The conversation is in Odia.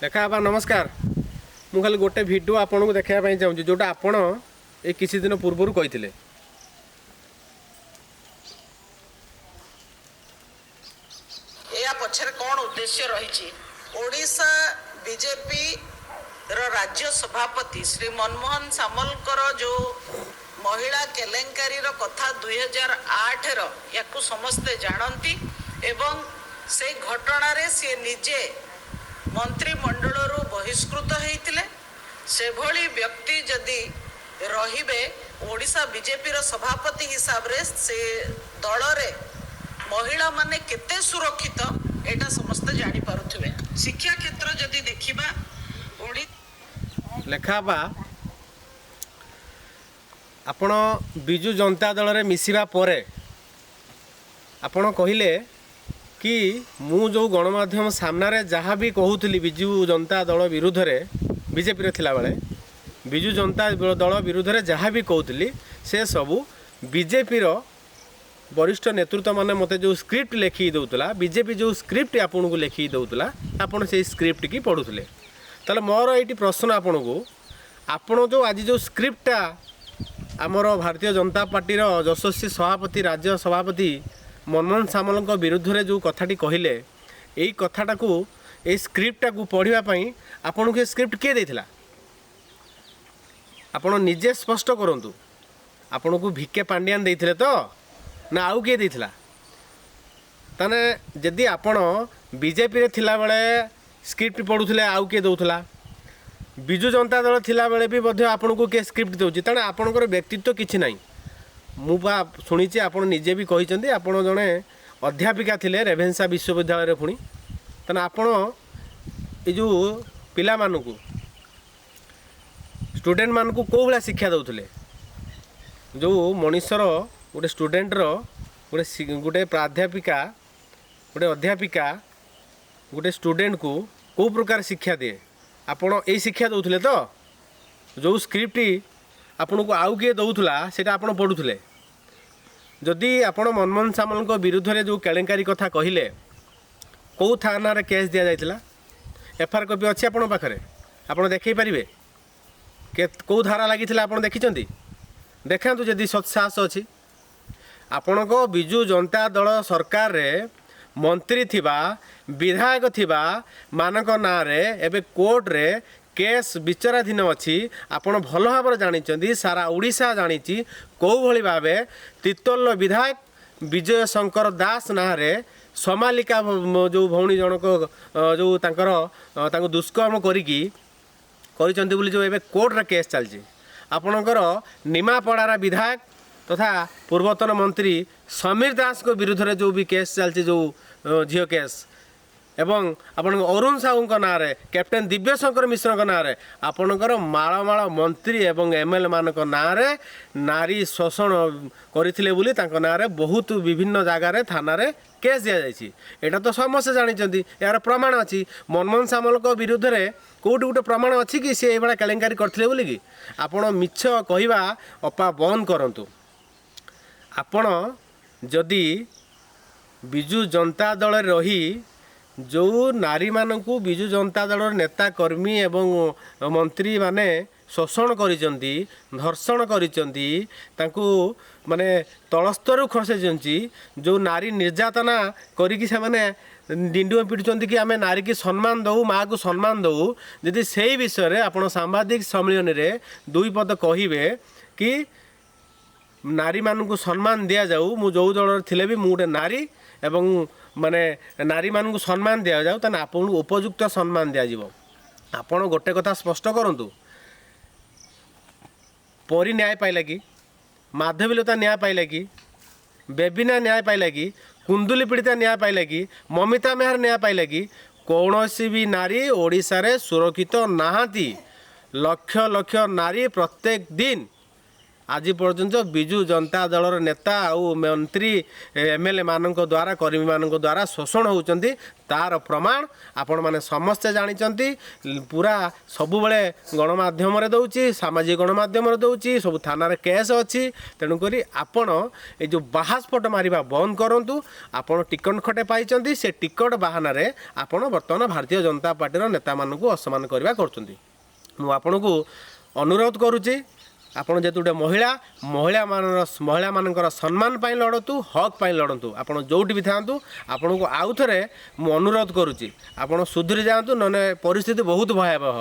ଲେଖା ବାବା ନମସ୍କାର। ମୁଁ ଖାଲି ଗୋଟେ ଭିଡ଼ିଓ ଆପଣଙ୍କୁ ଦେଖାଇବା ପାଇଁ ଚାହୁଁଛି, ଯେଉଁଟା ଆପଣ ଏ କିଛି ଦିନ ପୂର୍ବରୁ କହିଥିଲେ। ଏହା ପଛରେ କ'ଣ ଉଦ୍ଦେଶ୍ୟ ରହିଛି? ଓଡ଼ିଶା ବିଜେପି ର ରାଜ୍ୟ ସଭାପତି ଶ୍ରୀ ମନମୋହନ ସାମଲଙ୍କର ଯେଉଁ ମହିଳା କେଲେଙ୍କାରୀର କଥା 2008ର, ୟାକୁ ସମସ୍ତେ ଜାଣନ୍ତି ଏବଂ ସେଇ ଘଟଣାରେ ସିଏ ନିଜେ ମନ୍ତ୍ରିମଣ୍ଡଳରୁ ବହିଷ୍କୃତ ହେଇଥିଲେ। ସେଭଳି ବ୍ୟକ୍ତି ଯଦି ରହିବେ ଓଡ଼ିଶା ବିଜେପିର ସଭାପତି ହିସାବରେ, ସେ ଦଳରେ ମହିଳାମାନେ କେତେ ସୁରକ୍ଷିତ ଏଇଟା ସମସ୍ତେ ଜାଣିପାରୁଥିବେ। ଶିକ୍ଷା କ୍ଷେତ୍ର ଯଦି ଦେଖିବା ଲେଖା ବା, ଆପଣ ବିଜୁ ଜନତା ଦଳରେ ମିଶିବା ପରେ ଆପଣ କହିଲେ କି ମୁଁ ଯେଉଁ ଗଣମାଧ୍ୟମ ସାମ୍ନାରେ ଯାହା ବି କହୁଥିଲି ବିଜୁ ଜନତା ଦଳ ବିରୁଦ୍ଧରେ, ବିଜେପିରେ ଥିଲାବେଳେ ବିଜୁ ଜନତା ଦଳ ବିରୁଦ୍ଧରେ ଯାହା ବି କହୁଥିଲି, ସେ ସବୁ ବିଜେପିର ବରିଷ୍ଠ ନେତୃତ୍ୱମାନେ ମୋତେ ଯେଉଁ ସ୍କ୍ରିପ୍ଟ ଲେଖିକି ଦେଉଥିଲା, ବିଜେପି ଯେଉଁ ସ୍କ୍ରିପ୍ଟ ଆପଣଙ୍କୁ ଲେଖିକି ଦେଉଥିଲା, ଆପଣ ସେଇ ସ୍କ୍ରିପ୍ଟକି ପଢ଼ୁଥିଲେ। ତାହେଲେ ମୋର ଏଇଠି ପ୍ରଶ୍ନ ଆପଣଙ୍କୁ, ଆପଣ ଯେଉଁ ଆଜି ଯେଉଁ ସ୍କ୍ରିପ୍ଟଟା ଆମର ଭାରତୀୟ ଜନତା ପାର୍ଟିର ଯଶସ୍ୱୀ ସଭାପତି, ରାଜ୍ୟ ସଭାପତି ମନମୋହନ ସାମଲଙ୍କ ବିରୁଦ୍ଧରେ ଯେଉଁ କଥାଟି କହିଲେ, ଏଇ କଥାଟାକୁ, ଏଇ ସ୍କ୍ରିପ୍ଟଟାକୁ ପଢ଼ିବା ପାଇଁ ଆପଣଙ୍କୁ ଏ ସ୍କ୍ରିପ୍ଟ କିଏ ଦେଇଥିଲା? ଆପଣ ନିଜେ ସ୍ପଷ୍ଟ କରନ୍ତୁ। ଆପଣଙ୍କୁ ଭିକେ ପାଣ୍ଡିଆନ ଦେଇଥିଲେ ତ, ନା ଆଉ କିଏ ଦେଇଥିଲା? ତାହେଲେ ଯଦି ଆପଣ ବିଜେପିରେ ଥିଲାବେଳେ ସ୍କ୍ରିପ୍ଟ ପଢ଼ୁଥିଲେ, ଆଉ କିଏ ଦେଉଥିଲା? ବିଜୁ ଜନତା ଦଳ ଥିଲାବେଳେ ବି ମଧ୍ୟ ଆପଣଙ୍କୁ କିଏ ସ୍କ୍ରିପ୍ଟ ଦେଉଛି? ତେଣୁ ଆପଣଙ୍କର ବ୍ୟକ୍ତିତ୍ୱ କିଛି ନାହିଁ। ମୁଁ ବା ଶୁଣିଛି, ଆପଣ ନିଜେ ବି କହିଛନ୍ତି, ଆପଣ ଜଣେ ଅଧ୍ୟାପିକା ଥିଲେ ରେଭେନ୍ସା ବିଶ୍ୱବିଦ୍ୟାଳୟରେ ପୁଣି। ତେଣୁ ଆପଣ ଏ ଯେଉଁ ପିଲାମାନଙ୍କୁ, ଷ୍ଟୁଡେଣ୍ଟମାନଙ୍କୁ କେଉଁ ଭଳିଆ ଶିକ୍ଷା ଦେଉଥିଲେ? ଯେଉଁ ମଣିଷର ଗୋଟେ ଷ୍ଟୁଡେଣ୍ଟର ଗୋଟେ ପ୍ରାଧ୍ୟାପିକା, ଗୋଟେ ଅଧ୍ୟାପିକା ଗୋଟେ ଷ୍ଟୁଡେଣ୍ଟକୁ କେଉଁ ପ୍ରକାର ଶିକ୍ଷା ଦିଏ, ଆପଣ ଏଇ ଶିକ୍ଷା ଦେଉଥିଲେ ତ? ଯେଉଁ ସ୍କ୍ରିପ୍ଟ ଆପଣଙ୍କୁ ଆଉ କିଏ ଦେଉଥିଲା, ସେଇଟା ଆପଣ ପଢ଼ୁଥିଲେ। ଯଦି ଆପଣ ମନମୋହନ ସାମଲଙ୍କ ବିରୁଦ୍ଧରେ ଯେଉଁ କେଳେଙ୍କାରୀ କଥା କହିଲେ, କେଉଁ ଥାନାରେ କେସ୍ ଦିଆଯାଇଥିଲା? ଏଫଆଇଆର୍ କପି ଅଛି ଆପଣଙ୍କ ପାଖରେ? ଆପଣ ଦେଖାଇ ପାରିବେ? କେଉଁ ଧାରା ଲାଗିଥିଲା ଆପଣ ଦେଖିଛନ୍ତି? ଦେଖାନ୍ତୁ ଯଦି ସତ୍ସାହସ ଅଛି। ଆପଣଙ୍କ ବିଜୁ ଜନତା ଦଳ ସରକାରରେ ମନ୍ତ୍ରୀ ଥିବା, ବିଧାୟକ ଥିବା ମାନଙ୍କ ନାଁରେ ଏବେ କୋର୍ଟରେ କେସ୍ ବିଚାରାଧୀନ ଅଛି। ଆପଣ ଭଲ ଭାବରେ ଜାଣିଛନ୍ତି, ସାରା ଓଡ଼ିଶା ଜାଣିଛି କେଉଁଭଳି ଭାବେ ତିର୍ତ୍ତୋଲର ବିଧାୟକ ବିଜୟ ଶଙ୍କର ଦାସ ନାଁରେ ସମାଲିକା ଯେଉଁ ଭଉଣୀ ଜଣକ ଯେଉଁ ତାଙ୍କର ତାଙ୍କୁ ଦୁଷ୍କର୍ମ କରିକି କରିଛନ୍ତି ବୋଲି ଯେଉଁ ଏବେ କୋର୍ଟରେ କେସ୍ ଚାଲିଛି। ଆପଣଙ୍କର ନିମାପଡ଼ାର ବିଧାୟକ ତଥା ପୂର୍ବତନ ମନ୍ତ୍ରୀ ସମୀର ଦାସଙ୍କ ବିରୁଦ୍ଧରେ ଯେଉଁ ବି କେସ୍ ଚାଲିଛି, ଯେଉଁ ଝିଅ କେସ୍, ଏବଂ ଆପଣଙ୍କ ଅରୁଣ ସାହୁଙ୍କ ନାଁରେ, କ୍ୟାପ୍ଟେନ୍ ଦିବ୍ୟଶଙ୍କର ମିଶ୍ରଙ୍କ ନାଁରେ, ଆପଣଙ୍କର ମାଳ ମାଳ ମନ୍ତ୍ରୀ ଏବଂ ଏମ୍ ଏଲ୍ ମାନଙ୍କ ନାଁରେ ନାରୀ ଶୋଷଣ କରିଥିଲେ ବୋଲି ତାଙ୍କ ନାଁରେ ବହୁତ ବିଭିନ୍ନ ଜାଗାରେ ଥାନାରେ କେସ୍ ଦିଆଯାଇଛି। ଏଇଟା ତ ସମସ୍ତେ ଜାଣିଛନ୍ତି, ଏହାର ପ୍ରମାଣ ଅଛି। ମନମୋହନ ସାମଲଙ୍କ ବିରୁଦ୍ଧରେ କେଉଁଠି ଗୋଟେ ପ୍ରମାଣ ଅଛି କି ସେ ଏଇଭଳିଆ କେଳେଙ୍କାରୀ କରିଥିଲେ ବୋଲିକି? ଆପଣ ମିଛ କହିବା ଅପା ବନ୍ଦ କରନ୍ତୁ। ଆପଣ ଯଦି ବିଜୁ ଜନତା ଦଳରେ ରହି ଯେଉଁ ନାରୀମାନଙ୍କୁ ବିଜୁ ଜନତା ଦଳର ନେତା, କର୍ମୀ ଏବଂ ମନ୍ତ୍ରୀମାନେ ଶୋଷଣ କରିଛନ୍ତି, ଧର୍ଷଣ କରିଛନ୍ତି, ତାଙ୍କୁ ମାନେ ତଳସ୍ତରକୁ ଖସେଇଛନ୍ତି, ଯେଉଁ ନାରୀ ନିର୍ଯାତନା କରିକି ସେମାନେ ଡିଣ୍ଡିମ ପିଟୁଛନ୍ତି କି ଆମେ ନାରୀକି ସମ୍ମାନ ଦେଉ, ମାଆକୁ ସମ୍ମାନ ଦେଉ, ଯଦି ସେଇ ବିଷୟରେ ଆପଣ ସାମ୍ବାଦିକ ସମ୍ମିଳନୀରେ ଦୁଇ ପଦ କହିବେ କି ନାରୀମାନଙ୍କୁ ସମ୍ମାନ ଦିଆଯାଉ, ମୁଁ ଯେଉଁ ଦଳରେ ଥିଲେ ବି ମୁଁ ଗୋଟେ ନାରୀ ଏବଂ ମାନେ ନାରୀମାନଙ୍କୁ ସମ୍ମାନ ଦିଆଯାଉ, ତାହେଲେ ଆପଣଙ୍କୁ ଉପଯୁକ୍ତ ସମ୍ମାନ ଦିଆଯିବ। ଆପଣ ଗୋଟେ କଥା ସ୍ପଷ୍ଟ କରନ୍ତୁ, ପରୀ ନ୍ୟାୟ ପାଇଲା କି? ମାଧବୀଲତା ନ୍ୟାୟ ପାଇଲା କି? ବେବିନା ନ୍ୟାୟ ପାଇଲା କି? କୁନ୍ଦୁଲି ପୀଡ଼ିତା ନ୍ୟାୟ ପାଇଲା କି? ମମିତା ମେହର ନ୍ୟାୟ ପାଇଲା କି? କୌଣସି ବି ନାରୀ ଓଡ଼ିଶାରେ ସୁରକ୍ଷିତ ନାହାନ୍ତି। ଲକ୍ଷ ଲକ୍ଷ ନାରୀ ପ୍ରତ୍ୟେକ ଦିନ ଆଜି ପର୍ଯ୍ୟନ୍ତ ବିଜୁ ଜନତା ଦଳର ନେତା ଆଉ ମନ୍ତ୍ରୀ, ଏମଏଲଏ ମାନଙ୍କ ଦ୍ୱାରା, କର୍ମୀମାନଙ୍କ ଦ୍ୱାରା ଶୋଷଣ ହେଉଛନ୍ତି। ତାର ପ୍ରମାଣ ଆପଣମାନେ ସମସ୍ତେ ଜାଣିଛନ୍ତି। ପୁରା ସବୁବେଳେ ଗଣମାଧ୍ୟମରେ ଦେଉଛି, ସାମାଜିକ ଗଣମାଧ୍ୟମରେ ଦେଉଛି, ସବୁ ଥାନାରେ କେସ୍ ଅଛି। ତେଣୁକରି ଆପଣ ଏ ଯେଉଁ ବାହାସ୍ଫୋଟ ମାରିବା ବନ୍ଦ କରନ୍ତୁ। ଆପଣ ଟିକଟ ଖଟେ ପାଇଛନ୍ତି, ସେ ଟିକଟ ବାହାନାରେ ଆପଣ ବର୍ତ୍ତମାନ ଭାରତୀୟ ଜନତା ପାର୍ଟିର ନେତାମାନଙ୍କୁ ଅସମ୍ମାନ କରିବା କରୁଛନ୍ତି। ମୁଁ ଆପଣଙ୍କୁ ଅନୁରୋଧ କରୁଛି, ଆପଣ ଯେହେତୁ ଗୋଟେ ମହିଳା, ମହିଳାମାନଙ୍କର ସମ୍ମାନ ପାଇଁ ଲଢ଼ନ୍ତୁ, ହକ୍ ପାଇଁ ଲଢ଼ନ୍ତୁ, ଆପଣ ଯେଉଁଠି ବି ଥାଆନ୍ତୁ। ଆପଣଙ୍କୁ ଆଉ ଥରେ ମୁଁ ଅନୁରୋଧ କରୁଛି, ଆପଣ ସୁଧୁରି ଯାଆନ୍ତୁ, ନହେଲେ ପରିସ୍ଥିତି ବହୁତ ଭୟାବହ।